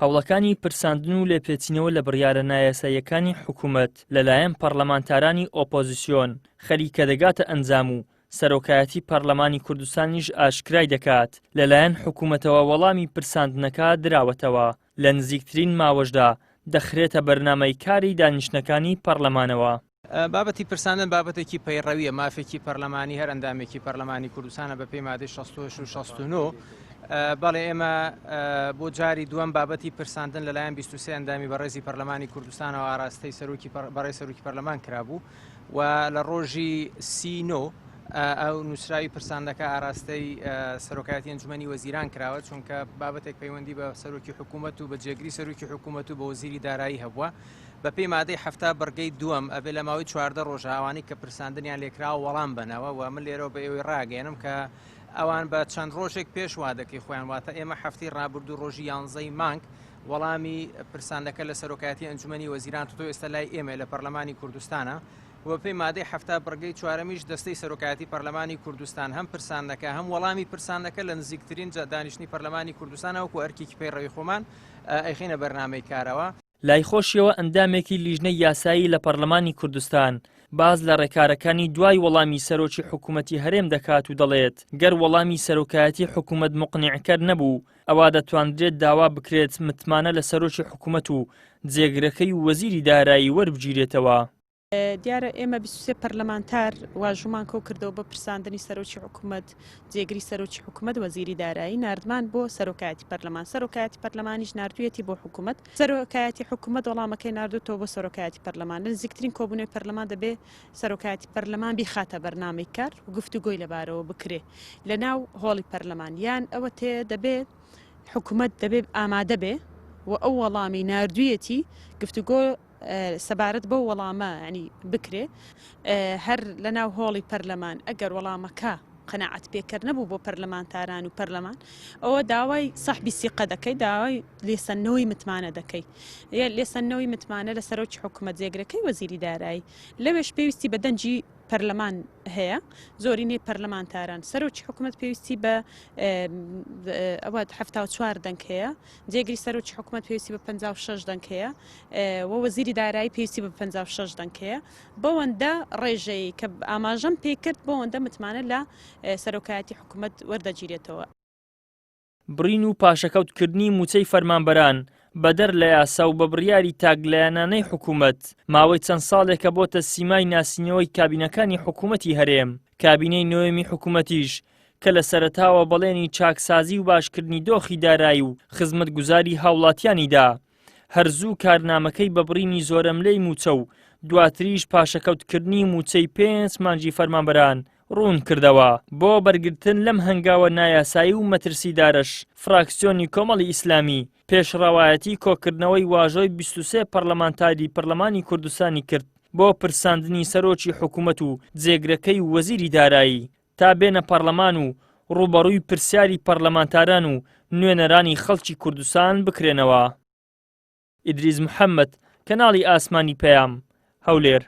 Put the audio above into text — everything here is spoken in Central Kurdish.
هەوڵەکانی پرساندن و لێپێچینەوە لە بڕیارە نایاساییەکانی حکومەت لەلایەن پەڕلەمانتارانی ئۆپۆزسیۆن خەریکە دەگاتە ئەنجام و سەرۆکایەتی پەڕلەمانی کوردستانیش ئاشکرای دەکات لەلایەن حکومەتەوە وەڵامی پرساندنەکە دراوەتەوە، لە نزیکترین ماوەشدا دەخرێتە بەرنامەی کاری دانیشتنەکانی پەڕلەمانەوە. بابەتی پرساندن بابەتێکی پەیڕەویە، مافێکی پەرلەمانی هەر ئەندامێکی پەرلەمانی کوردستانە بەپێی مادەی 68 و 69. بەڵێ ئێمە بۆ جاری دووەم بابەتی پرساندن لەلایەن 23 ئەندامی بەڕێزی پەرلەمانی کوردستانەوە ئاراستەی سەرۆکی بەڕێز سەرۆکی پەرلەمان کرابوو و لە ڕۆژی سینۆ ئەو نووسراوی پرساندەکە ئاراستەی سەرۆکایەتی ئەنجومەنی وەزیران کراوە چونکە بابەتێک پەیوەندی بە سەرۆکی حکوومەت و بە جێگری سەرۆکی حکوومەت و بە وەزیری دارایی هەبووە. بەپێی مادەی 70 بڕگەی دووەم ئەبێ لە ماوەی 14 ڕۆژە ئەوانەی کە پرساندنیان لێکراوە وەڵام بەنەوە و من لێرەوە بە ئێوەی ڕاگەیەنم کە ئەوان بە چەند ڕۆژێک پێش وادەکەی خۆیان واتە ئێمە هەفتەی ڕابردوو ڕۆژی یانزەی مانگ وەڵامی پرساندەکە لە سەرۆکایەتی ئەنجومەنی وەزیران تۆ ئێستا لای ئێمە لە پەرلەمانی کوردستانە و بەپێی مادەی 70 بڕگەی چوارەمیش دەستەی سەرۆکایەتی پەرلەمانی کوردستان هەم پرساندەکە هەم وەڵامی پرساندەکە لە نزیکترین دانیشتنی پەرلەمانی کوردستان وەکو ئەرکێکی پەیڕەوی خۆمان ئەیخینە بەرنامەی کارەوە. لای خۆشیەوە ئەندامێکی لیژنەی یاسایی لە پەرلەمانی کوردستان باس لە ڕێکارەکانی دوای وەڵامی سەرۆکی حکوومەتی هەرێم دەکات و دەڵێت، گەر وەڵامی سەرۆکایەتی حکوومەت موقنیعکەر نەبوو، ئەوا دەتواندرێت داوا بکرێت متمانە لە سەرۆکی حکوومەت و جێگرەکەی و وەزیری دارایی وەربگیرێتەوە. دیارە ئێمە 23 پەرلەمانتار واژوومان کۆکردەوە بۆ پرساندنی سەرۆکی حکوومەت، جێگری سەرۆکی حکوومەت، وەزیری دارایی ناردمان بۆ سەرۆکایەتی پەرلەمان، سەرۆکایەتی پەرلەمانیش ناردوویەتی بۆ حکوومەت، سەرۆکایەتی حکوومەت وەڵامەکەی ناردووتەوە بۆ سەرۆکایەتی پەرلەمان، لە نزیکترین کۆبوونەوەی پەرلەمان دەبێ سەرۆکایەتی پەرلەمان بیخاتە بەرنامەی کار و گفتوگۆی لەبارەوە بکرێ لەناو هۆڵی پەرلەمان، یان ئەوەتێ دەبێ حکوومەت دەبێ ئامادە بێ و ئەو وەڵامی ناردوویەتی گفتوگۆ سەبارەت بەو وەڵامە ینی بکرێ هەر لەناو هۆڵی پەرلەمان ئەگەر وەڵامەکە قەناعەت پێکەر نەبوو بۆ پەرلەمانتاران و پەرلەمان ئەوە داوای سەحبی سیقە دەکەی داوای لێسەندنەوەی متمانە دەکەی لێسەندنەوەی متمانە لە سەرۆکی حکوومەت جێگرەکەی وەزیری دارایی لەوێش پێویستی بە دەنگی پەرلەمان هەیە زۆرینەی پەرلەمانتاران سەرۆکی حکوومەت پێویستی بە ئەوە 74 دەنگ هەیە جێگری سەرۆکی حکوومەت پێویستی بە 56 دەنگ هەیە و وەزیری دارایی پێویستی بە 56 دەنگ هەیە بەوەندە ڕێژەی کە ئاماژەم پێکرد بەوەندە متمانە لە سەرۆکایەتی حکوومەت وەردەگیرێتەوە. بڕین و پاشەکەوت کردنی مووچەی فەرمانبەران بەدەر لە یاسا و بە بڕیاری تاکلایەنانەی حکوومەت، ماوەی چەند ساڵێکە بۆتە سیمای ناسینەوەی کابینەکانی حکوومەتی هەرێم، کابینەی نۆیەمی حکوومەتیش کە لە سەرەتاوە بەڵێنی چاکسازی و باشکردنی دۆخی دارایی و خزمەتگوزاری هاوڵاتیانی دا، هەر زوو کارنامەکەی بە بڕینی زۆرەملێی مووچە و دواتریش پاشەکەوتکردنی مووچەی پێنج مانگی فەرمانبەران ڕوون کردەوە. بۆ بەرگرتن لەم هەنگاوە نایاسایی و مەترسیدارەش فراکسیۆنی کۆمەڵی ئیسلامی پێشڕەوایەتی کۆکردنەوەی واژۆی 23 پەرلەمانتاری پەرلەمانی کوردستانی کرد بۆ پرساندنی سەرۆکی حکوومەت و جێگرەکەی و وەزیری دارایی تا بێنە پەڕلەمان و ڕووبەڕووی پرسیاری پەڕلەمانتاران و نوێنەرانی خەڵکی کوردستان بکرێنەوە. ئیدریس محەمەد، کەناڵی ئاسمانی پەیام، هەولێر.